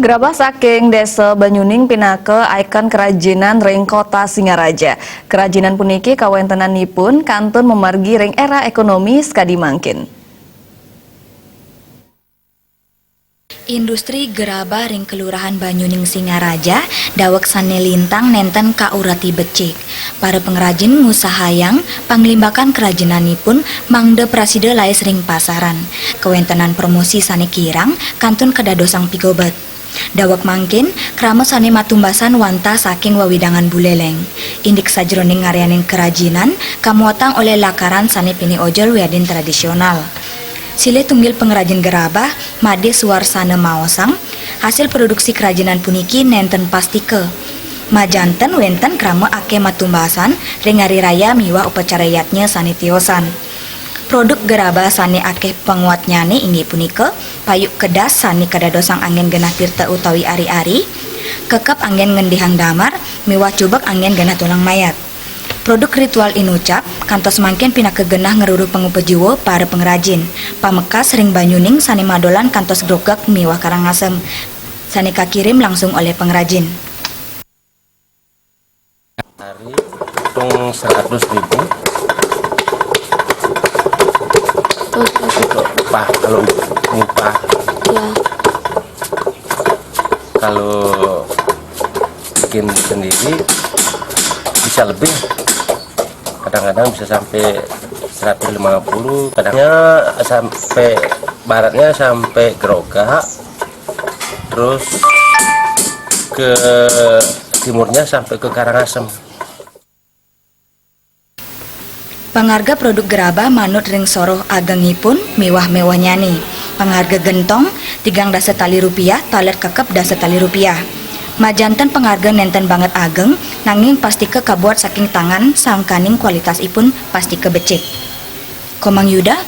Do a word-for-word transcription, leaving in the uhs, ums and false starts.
Gerabah saking Desa Banyuning pinaka ikon kerajinan ring Kota Singaraja. Kerajinan puniki kawéntenanipun kantun mamargi ring éra ékonomi sakadi mangkin. Industri gerabah ring Kelurahan Banyuning Singaraja daweg sané lintang nénten kaurati becik. Para pangrajin ngusahayang panglimbakan kerajinanipun mangda prasida lais ring pasaran. Kawéntenan promosi sané kirang kantun kadadosang pigobet. Daweg mangkin, krama sané matumbasan wantah saking wewidangan Buléléng. Indik sajroning ngaryanin kerajinan, kamuatang olih lakaran sané pinih ojol wiadin tradisional. Silih tunggil pangrajin gerabah, Madé Suarsana maosang, hasil produksi kerajinan puniki nénten pastika. Majanten wénten krama akéh matumbasan ring hari raya miwah upacara yadnya sané tiosan. Produk gerabah sané akéh panguatnyané inggih punika payuk kedas sané kadadosang anggén genah tirta utawi ari-ari, kekep anggén ngendihang damar, miwah jubek anggén genah tulang mayat. Produk ritual inucap kantos mangkin pinaka genah ngruruh pangupa jiwa para pangrajin. Pamekas ring Banyuning sané madolan kantos Grogak miwah Karangasem, sané kakirim langsung olih pangrajin. Hari hitung seratus ribu untuk upah, kalau upah. Ya. Kalau bikin sendiri bisa lebih, kadang-kadang bisa sampai seratus lima puluh, kadangnya sampai baratnya sampai Grogak, terus ke timurnya sampai ke Karangasem. Pangarga produk gerabah manut ring soroh agengipun miwah méwahnyané. Pangarga gentong, tigang dasa tali rupiah, taler kekep dasa tali rupiah. Majanten pangarga nénten banget ageng, nanging pastika kabuat saking tangan, sangkaning kualitasipun pastika becik. Komang Yuda.